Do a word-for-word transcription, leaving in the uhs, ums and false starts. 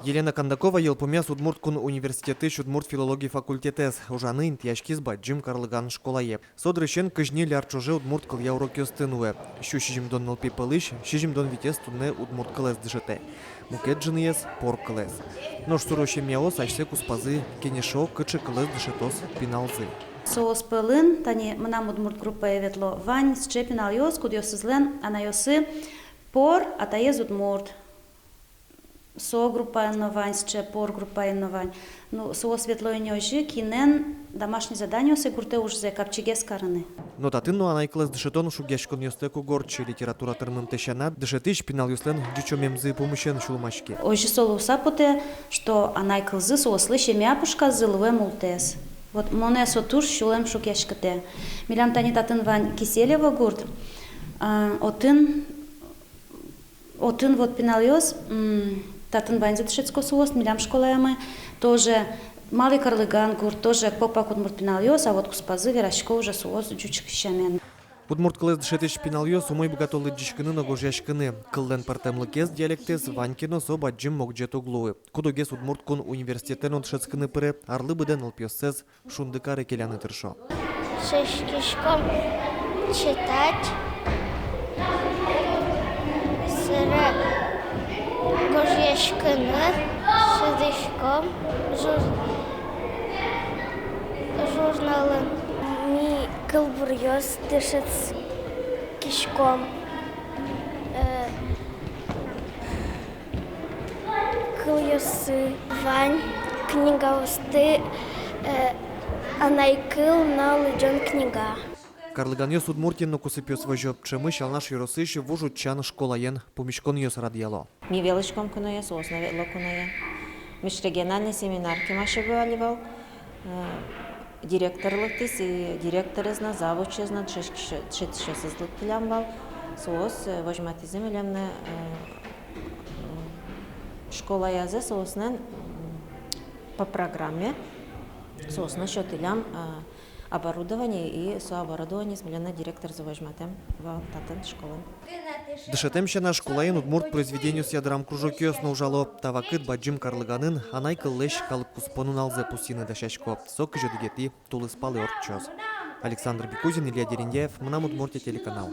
Елена Кондакова йылпумъяз Удмурт кун университетысь удмурт филология факультетэз. Ужаны интыяськиз бадӟым Карлыган школае. Со дырысен кызь ньыль ар ӵоже удмурт кылъя урокъёсты нуэ. Сю сизьымдон нылпи пӧлысь сизьымдон витез туннэ удмурт кылэз дышетэ. Мукет ӝыныез — пор кылэз. Нош суро семьяос асьсэ куспазы кенешо, кыӵе кылэз дышетоз пиналзы. Соос пӧлын, тани мынам удмурт группае ветло, вань сыӵе пиналъёс, кудъёсызлэн анайёссы пор, атаез удмурт. Со группаын но вань сыӵе, пор группаын но вань. Ну, соос ветло ини озьы, кинэн домашний заданиоссэ, гуртэ ужзэ капчигес карыны. Но татын но анай кылэз дышетон шугъяськонъёстэк уг ортчы. Литература тырмымтэ сяна, дышетӥсь пиналъёслэн ӟучомемзы пумысен сюлмаське. Озьы со луыса потэ, что анай кылзы соослы семья пушказы луэ мултэс. Вот монэ со туж сюлэм шугъяськытэ. Милям тани татын вань Киселево гурт, а, отын Отын вот пиналъёс, м, татын ваньзы дышетско соос, милям школаямы, тоже Малый Карлыган гурт, тоже копак удмурт пиналъёс, а вот куспазы верасько уже соос ӟуч сямен. Удмурт кылэз дышетӥсь пиналъёс умой быгато лыдӟиськыны но гожъяськыны. Кыллэн пӧртэмлыкез, диалектэз вань ке но, со бадӟым могӟет уг луы. Кудогез Удмурт кун университетэ но дышетскыны пыре, арлы быдэ нылпиоссэс Шундыкаре келяны тыршо. Дышетскиськом читать, собере гожъяськыны, шудӥськом жур-, журналын. Ми кылбуръёс дышетскиськом, э, кылъёссы. Вань книгаосты, э, «Анай кыл» но «Лыдӟон книга». Карлыганъёс Удмуртиын но кусыпъёс возё. Ӵемысь Алнаш ёросысь Вуж Утчан школаен пумиськонъёс радъяло. Ми велӥськом куное, соос но ветло куное. Миӵ региональный семинар кемалась ӧвӧл али вал. Э, директор лыктӥз, и директорез но, завучез но, дышетӥсьёсыз лыктӥллям вал. Соос, э, возьматӥзы милемлы, э, школаязы соослэн, м, по программе соослы сётӥллям, э, оборудование, и со оборудованиез милемлы директорзы возьматэм вал татын школаын. Дышетэм сяна, школаын удмурт произведениосъя драмкружокъёс но ужало. Та вакытэ Бадӟым Карлыганын анай кыллэсь калык куспо нуналзэ пусйыны дасясько. Со кызь одӥгетӥ тулыспалэ ортчоз. Александр Бекузин, Илья Дерендяев, «Мынам Удмуртие» телеканал.